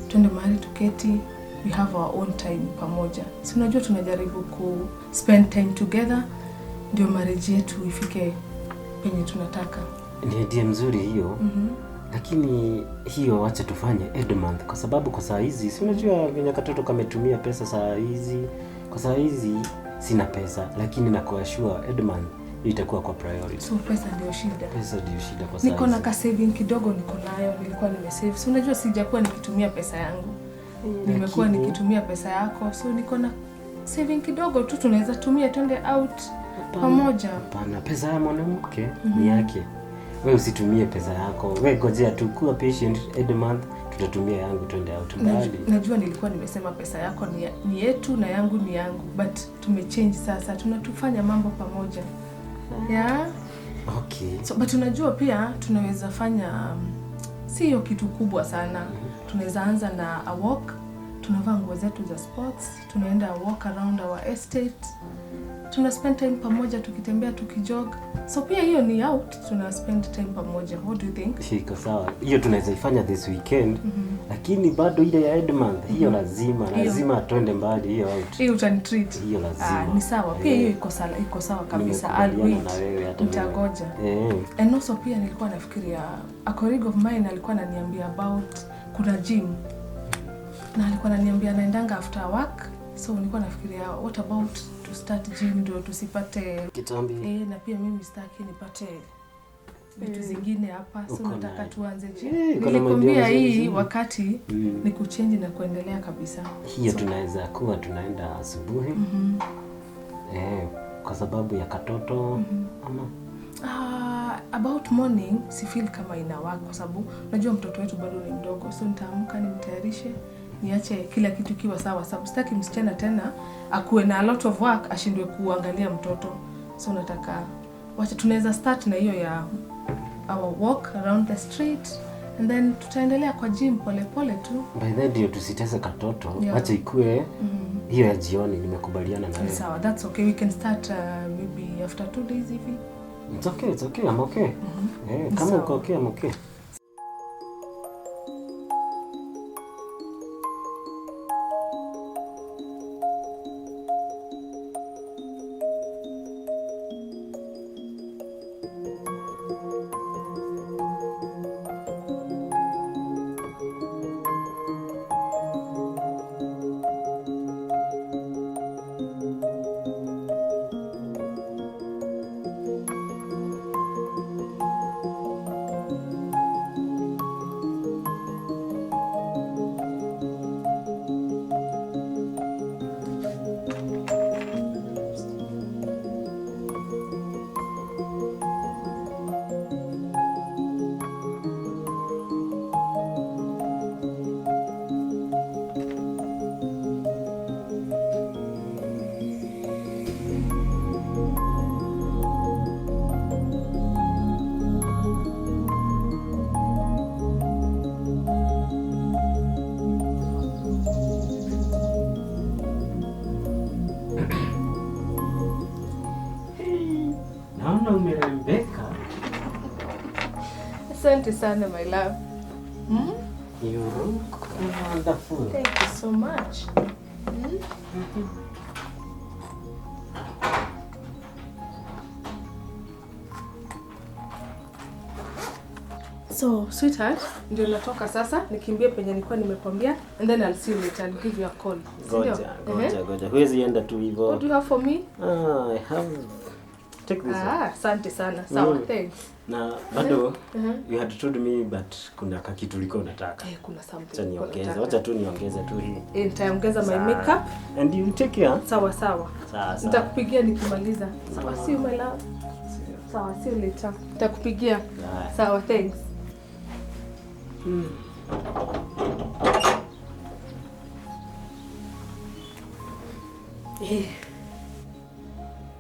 Twende mahali tuketi, we have our own time pamoja. Si unajua tunajaribu ku spend time together ndio marriage yetu ifike penye tunataka. Ni idea mzuri hiyo. Lakini hiyo wacha tufanye end month kwa sababu kwa saa hizi si unajua venye katoto kametumia pesa saa hizi. Kwa saa hizi sina pesa, lakini nakuassure end month itakuwa kwa priority. So pesa ndio shida. Pesa ndio shida kwa saa Niko na hizi. ka saving kidogo niko nayo, nilikuwa nimesave. Si unajua sijakuwa nikitumia pesa yangu. Nimekuwa nikitumia pesa yako. So niko na saving kidogo tu tunaweza tumia twende out pamoja. Hapana, pesa ya mwanamke ni yake. Wewe usitumie pesa yako. Wewe gojea tu, kuwa patient, end month tutatumia yangu twende out mbali. Najua nilikuwa nimesema pesa yako ni yetu na yangu ni yangu, but tumechange sasa, tunatufanya mambo pamoja. Yeah. Okay. So, but unajua pia tunaweza fanya si hiyo kitu kubwa sana. Tunaweza anza na a walk, tunavaa nguo zetu za sports, tunaenda a walk around our estate. Tuna spend time pamoja tukitembea, tukijog. So pia hiyo ni out, tuna spend time pamoja. What do you think? Iko sawa. Hiyo tunaweza ifanya this weekend. Lakini bado ile ya end month hiyo lazima twende mbali hiyo out. Hiyo utanitreat. Hiyo lazima. Ni sawa. Pia hiyo iko sawa kabisa. I'll wait. Nitagoja. And also pia nilikuwa nafikiria a colleague of mine alikuwa ananiambia about kuna gym. Na alikuwa ananiambia anaendanga after work. So nilikuwa nafikiria what about to start gym ndio tusipate kitambi. Na pia mimi sitaki nipate vitu zingine hapa. So nataka tuanze gym. Nilikwambia hii wakati ni kuchange na kuendelea kabisa. Hiyo tunaweza kuwa tunaenda asubuhi. Kwa sababu ya katoto ama About morning si feel kama ina work kwa sababu unajua mtoto wetu bado ni mdogo. So nitaamka nimtayarishe, niache kila kitu kiwa sawa sababu sitaki msichana tena akuwe na a lot of work ashindwe kuangalia mtoto. So nataka wacha tunaweza start na hiyo ya our walk around the street and then tutaendelea kwa gym pole pole tu. By then ndio tusitese katoto. Wacha ikue hiyo ya jioni. Nimekubaliana na wewe. Sawa, that's okay. We can start maybe after 2 days hivi. It's okay, it's okay. I'm okay. Kama uko okay, I'm okay. Naona umerembeka. Asante sana my love. You look wonderful. Thank you so much. So, sweetheart, ndio natoka sasa, nikimbie penye nilikuwa nimekwambia and then I'll see you later. I'll give you a call. Goja. Huwezi enda tu hivyo. What do you have for me? I have Take this one. Ah, asante sana. Sawa, thanks. Na bado you had told me but kuna kakitu ulikuwa unataka. Eh, kuna something. Acha nilikuwa niongeze. nataka. Wacha tu niongeze tu hii. Eh, nitaongeza my Sawa. makeup. And you take care. Sawa sawa. Sawa sawa. Nitakupigia nikimaliza. Sawa, see you my love. Sawa, see you later. Nitakupigia. Haya. Sawa, thanks. Eh,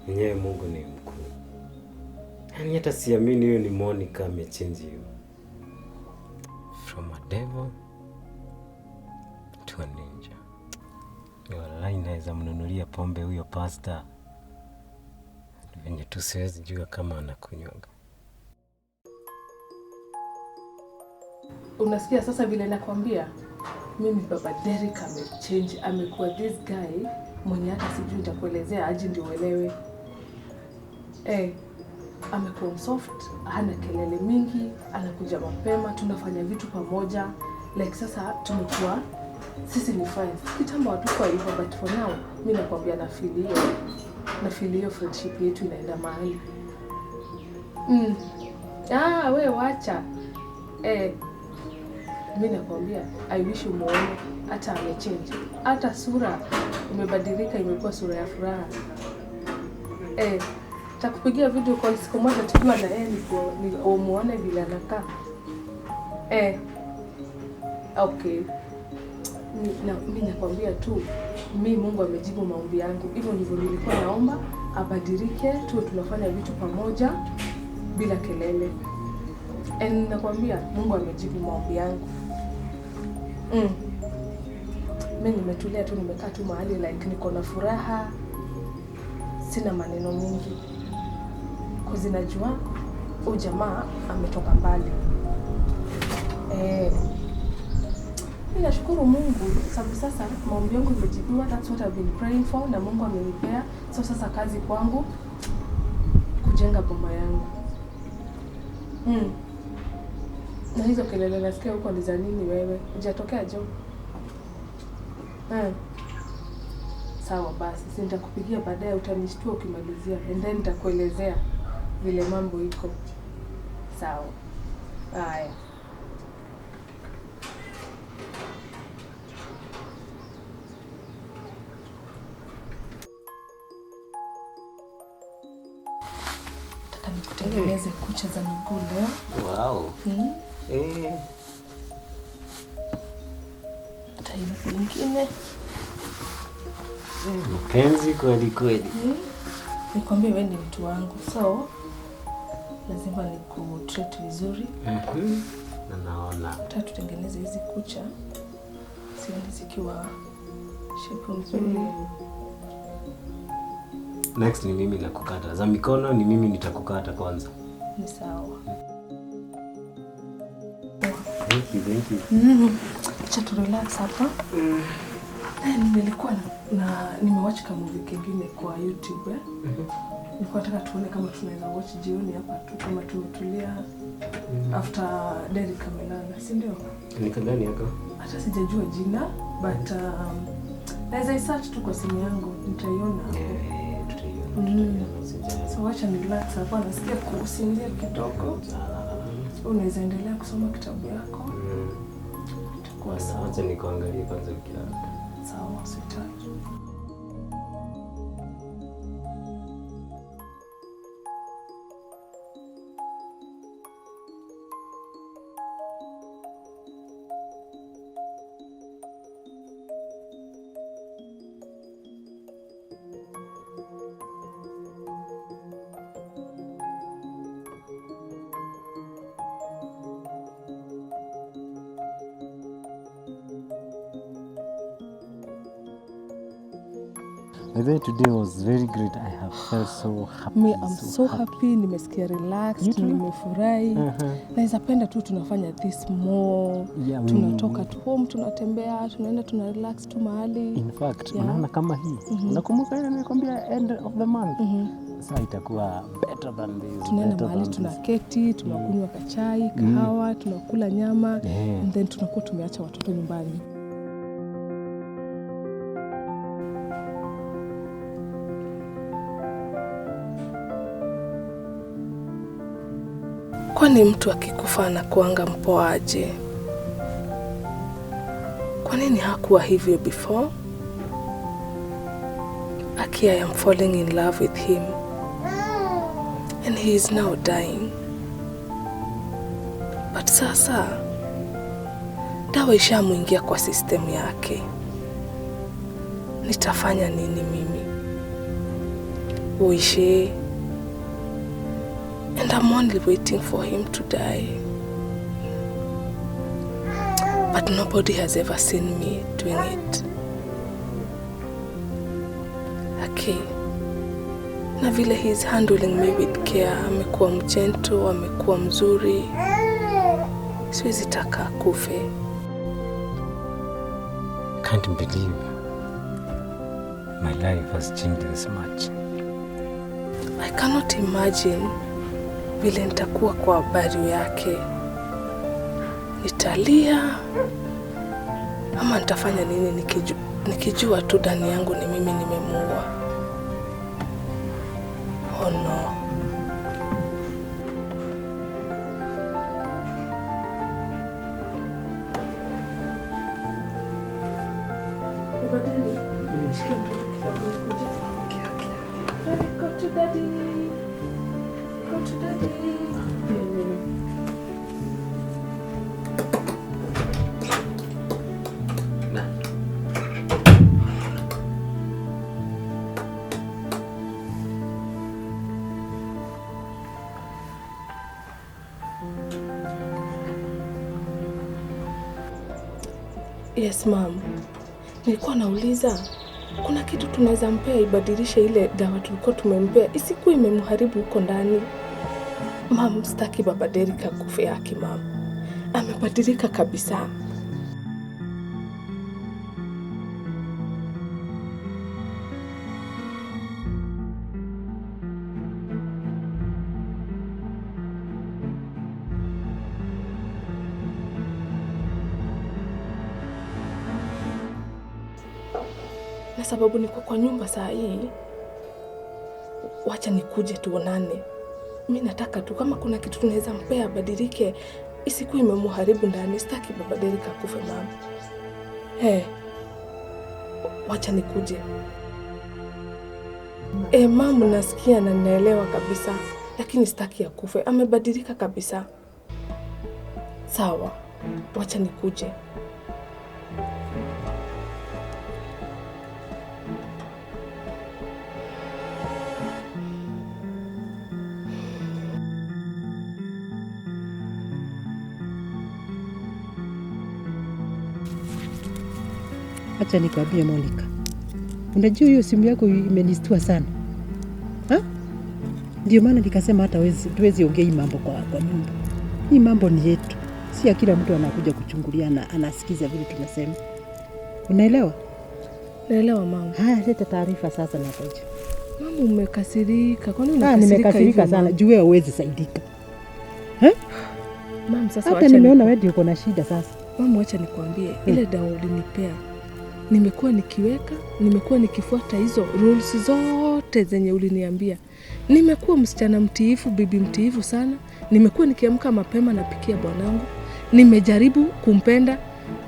Mwenyewe Mungu ni mkuu. Yaani hata siamini huyo ni Monica amechange you. From a devil to a ninja. Wallahi naweza mnunulia pombe huyo pasta. Venye tu siwezi jua kama anakunywaga. Unasikia sasa vile nakwambia? Mimi baba Derek amechange, amekuwa this guy mwenye hata sijui nitakuelezea aje ndio uelewe. Eh, amekuwa soft, hana kelele mingi, anakuja mapema, tunafanya vitu pamoja. Like sasa tumekuwa sisi ni friends. Kitambo hatukuwa hivyo, but for now mi nakwambia na feel hiyo. Na feel hiyo friendship yetu inaenda mahali. Ah, we wacha. Eh, mi nakwambia I wish umuone hata amechange. Hata sura imebadilika, imekuwa sura ya furaha. Eh, takupigia video call siku moja tukiwa na yeye umuone vile anakaa. Eh, okay. Mi nakwambia tu, mi Mungu amejibu maombi yangu. Hivyo ndivyo nilikuwa naomba abadilike, tuwe tunafanya vitu pamoja bila kelele. And nakwambia Mungu amejibu maombi yangu. Mi nimetulia tu, nimekaa tu mahali like niko na furaha, sina maneno mingi. Cause najua huyu jamaa ametoka mbali. Mi nashukuru Mungu sababu sasa maombi yangu imejibiwa. That's what I've been praying for, na Mungu amenipea. So sasa kazi kwangu kujenga boma yangu. Na hizo kelele nasikia huko ni za nini wewe? Hujatokea jo? Sawa basi, si nitakupigia baadaye, utanishtua ukimalizia and then nitakuelezea vile mambo iko. Sawa. Haya. Nataka nikutengeneze kucha za miguu leo. Wow. Hata hii miguu ingine. Mpenzi kweli kweli. Nikwambie wewe ni mtu wangu, so lazima nikutreat vizuri. Na naona. Nataka tutengeneze hizi kucha sioni zikiwa shape nzuri. Next ni mimi nakukata. Za mikono ni mimi nitakukata kwanza. Ni sawa. Thank you, thank you. Acha tu relax hapa. Nilikuwa na nimewatch kama movie kingine kwa YouTube. Nilikuwa nataka tuone kama tunaweza watch jioni hapa tu kama tumetulia after Derek amelala, si ndio? Ni gani yako? Hata sijajua jina but naweza search tu kwa simu yangu nitaiona. Tutaiona usijali. So wacha ni relax hapa, nasikia kusinzia kidogo. Unaweza endelea kusoma kitabu yako. Itakuwa sawa. Wacha nikuangalie kwanza ukilala. Sawa, sweetheart. By the way, today was very great. I have felt so happy. Me, I'm so happy. Nimesikia relaxed, nimefurahi. Naweza penda tu tunafanya this more. Yeah, tunatoka tu home, tunatembea, tunaenda tuna relax tu mahali. In fact, unaona kama hii. Unakumbuka ile nilikwambia end of the month. Sasa itakuwa better than this. Tunaenda mahali tunaketi, tunakunywa kachai, kahawa, tunakula nyama, and then tunakuwa tumeacha watoto nyumbani. Kwani mtu akikufa anakuanga mpoaje? Kwa nini hakuwa hivyo before? Aki, I am falling in love with him. And he is now dying. But sasa dawa ishamuingia kwa system yake. Nitafanya nini mimi? Uishi. And I'm only waiting for him to die. But nobody has ever seen me doing it. Okay. Na vile he is handling me with care, amekuwa mgentle, amekuwa mzuri. Siwezi taka akufe. Can't believe my life has changed this much. I cannot imagine vile nitakuwa kwa habari yake. Nitalia ama nitafanya nini nikijua tu ndani yangu ni mimi nimemuua. Oh no. Go to daddy. Go to daddy. Yes, ma'am. Nilikuwa nauliza kuna kitu tunaweza mpea ibadilishe ile dawa tulikuwa tumempea isikuwe imemharibu huko ndani. Ma'am, sitaki baba Derrick akufe yake ma'am. Amebadilika kabisa. Na sababu niko kwa nyumba saa hii, wacha nikuje tuonane. Mimi nataka tu kama kuna kitu tunaweza mpea badilike, isikuwe imemharibu ndani. Sitaki baba Derrick akufe mama. Hey, wacha nikuje. Mama, nasikia na naelewa kabisa, lakini sitaki akufe. Amebadilika kabisa. Sawa, wacha nikuje. Acha nikwambie Monica. Unajua hiyo simu yako imenistua sana. Ha? Ndio maana nikasema hata tuwezi ongea hii mambo kwa nyumba. Hii mambo ni yetu. Si kila mtu anakuja kuchungulia na anasikiza vile tunasema. Unaelewa? Naelewa mama. Haya, leta taarifa sasa na ngoja. Mama, umekasirika. Kwa nini unakasirika? Nimekasirika sana. Juu wewe huwezi saidika. Eh? Mama, sasa wacha. Hata nimeona wewe ndio uko na shida sasa. Mama, wacha nikwambie, ile dawa ulinipea nimekuwa nikiweka, nimekuwa nikifuata hizo rules zote zenye uliniambia. Nimekuwa msichana mtiifu, bibi mtiifu sana. Nimekuwa nikiamka mapema napikia bwanangu. Nimejaribu kumpenda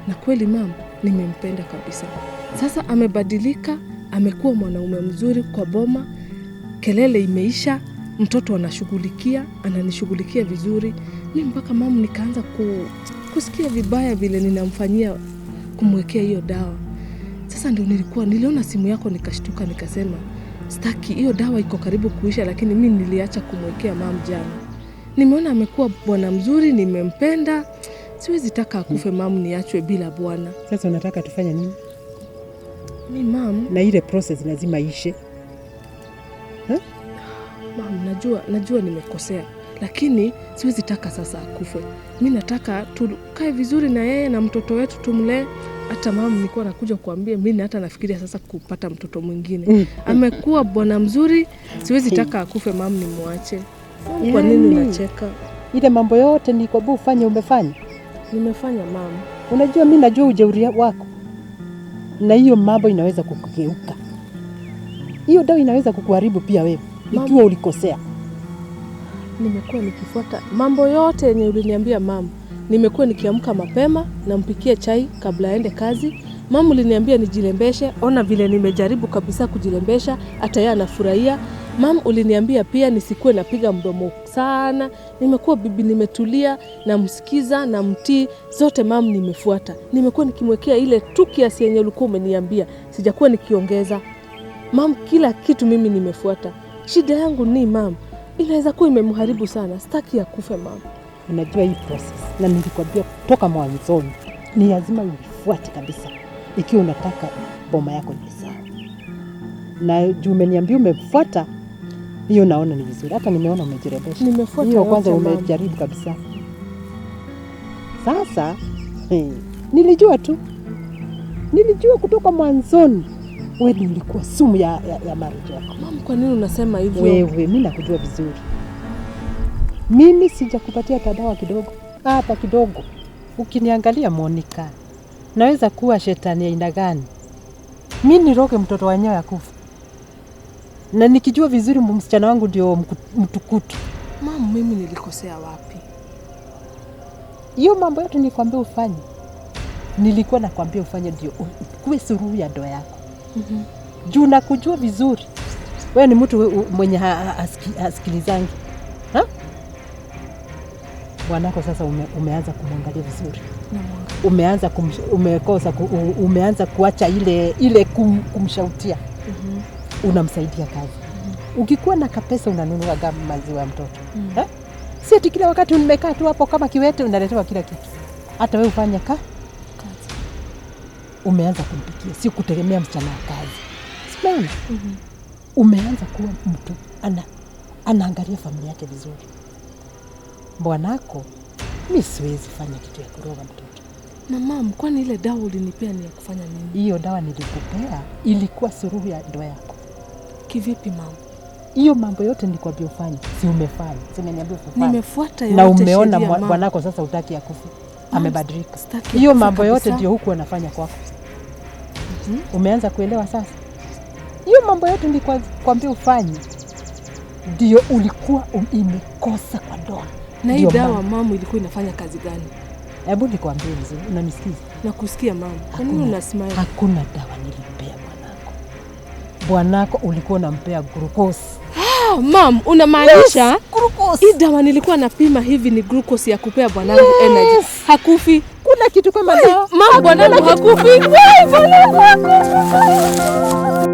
na kweli mama, nimempenda kabisa. Sasa amebadilika, amekuwa mwanaume mzuri kwa boma. Kelele imeisha, mtoto anashughulikia, ananishughulikia vizuri. Mimi mpaka mama nikaanza kusikia vibaya vile ninamfanyia kumwekea hiyo dawa. Sasa ndio niliona simu yako nikashtuka, nikasema sitaki, hiyo dawa iko karibu kuisha, lakini mimi niliacha kumwekea mama jana. Nimeona amekuwa bwana mzuri, nimempenda. Siwezi taka akufe mama, niachwe bila bwana. Sasa unataka tufanye nini? Mimi mama, na ile process lazima ishe. Mama, najua nimekosea, lakini siwezi taka sasa akufe. Mimi nataka tukae vizuri na yeye na mtoto wetu tumlee. Hata mama nilikuwa nakuja kuambia mimi hata nafikiria sasa kupata mtoto mwingine. Amekuwa bwana mzuri, siwezi taka akufe mama, nimwache. Kwa nini unacheka? Ile mambo yote nilikwambia ufanye umefanya? Nimefanya mama. Unajua mimi najua ujeuri wako. Na hiyo mambo inaweza kukugeuka. Hiyo dawa inaweza kukuharibu pia wewe ikiwa ulikosea. Nimekuwa nikifuata mambo yote yenye uliniambia mum. Nimekuwa nikiamka mapema, nampikia chai kabla aende kazi. Mum, uliniambia nijirembeshe, ona vile nimejaribu kabisa kujirembesha, hata yeye anafurahia. Mum, uliniambia pia nisikuwe napiga mdomo sana. Nimekuwa bibi, nimetulia, namsikiza, namtii, zote mum nimefuata. Nimekuwa nikimwekea ile tu kiasi yenye ulikuwa umeniambia, sijakuwa nikiongeza. Mum, kila kitu mimi nimefuata. Shida yangu ni mum, inaweza kuwa imemharibu sana. Sitaki akufe mum. Unajua hii process, na nilikwambia kutoka mwanzoni ni lazima uifuate kabisa ikiwa unataka boma yako iwe sawa. Na juu umeniambia umefuata hiyo, naona ni vizuri. Hata nimeona umejirembesha. Nimefuata Hiyo kwanza yote, mum. umejaribu kabisa. Sasa nilijua tu, nilijua kutoka mwanzoni wewe ndio ulikuwa sumu ya marriage yako. Mum, kwa nini unasema hivyo? Wewe, mi nakujua vizuri. Mimi sijakupatia hata dawa kidogo, hata kidogo. Ukiniangalia Monica, naweza kuwa shetani aina gani? Mi niroge mtoto wenyewe akufa, na nikijua vizuri msichana wangu ndio mtukutu. Mum, mimi nilikosea wapi? Hiyo mambo yote nilikwambia ufanye, nilikuwa nakwambia ufanye ndio ukuwe suluhu ya ndoa yako. Juu nakujua vizuri, wewe ni mtu mwenye hasikilizangi. Ha? Bwanako sasa umeanza kumwangalia vizuri, umeanza umeanza kuacha ile kumshautia. Unamsaidia kazi. Ukikuwa na kapesa unanunua gama maziwa ya mtoto. Ha? Si ati kila wakati umekaa tu hapo kama kiwete unaletewa kila kitu. Hata wewe ufanye kazi. Umeanza kumpikia, si kutegemea msichana wa kazi. Simeona? Umeanza kuwa mtu anaangalia familia yake vizuri. Bwanako, mi siwezi fanya kitu ya kuroga mtoto. Na mum, kwani ile dawa ulinipea ni ya kufanya nini? Hiyo dawa nilikupea ilikuwa suluhu ya ndoa yako. Kivipi mum? Hiyo mambo yote nilikwambia ufanye, si umefanya? Si umeniambia ufanye? Nimefuata yote Na umeona sheria, mum. bwanako sasa hutaki akufe. Amebadilika. Sitaki Hiyo akufe mambo yote kabisa. ndio huku anafanya kwako. Umeanza kuelewa sasa? Hiyo mambo yote nilikwambia ufanye ndio ulikuwa imekosa kwa ndoa. Na hii Ndio dawa maana. mum ilikuwa inafanya kazi gani? Hebu nikwambie vizuri, unanisikiza? Nakusikia mum. Kwa nini una smile? Hakuna dawa nilimpea bwanako. Bwanako ulikuwa unampea glucose. Ah, mum, unamaanisha Yes, glucose. Hii dawa nilikuwa napima hivi ni glucose ya kupea bwanangu energy. Hakufi. Kuna kitu kama dawa. Mum, bwanangu hakufi. Bwanangu hakufi.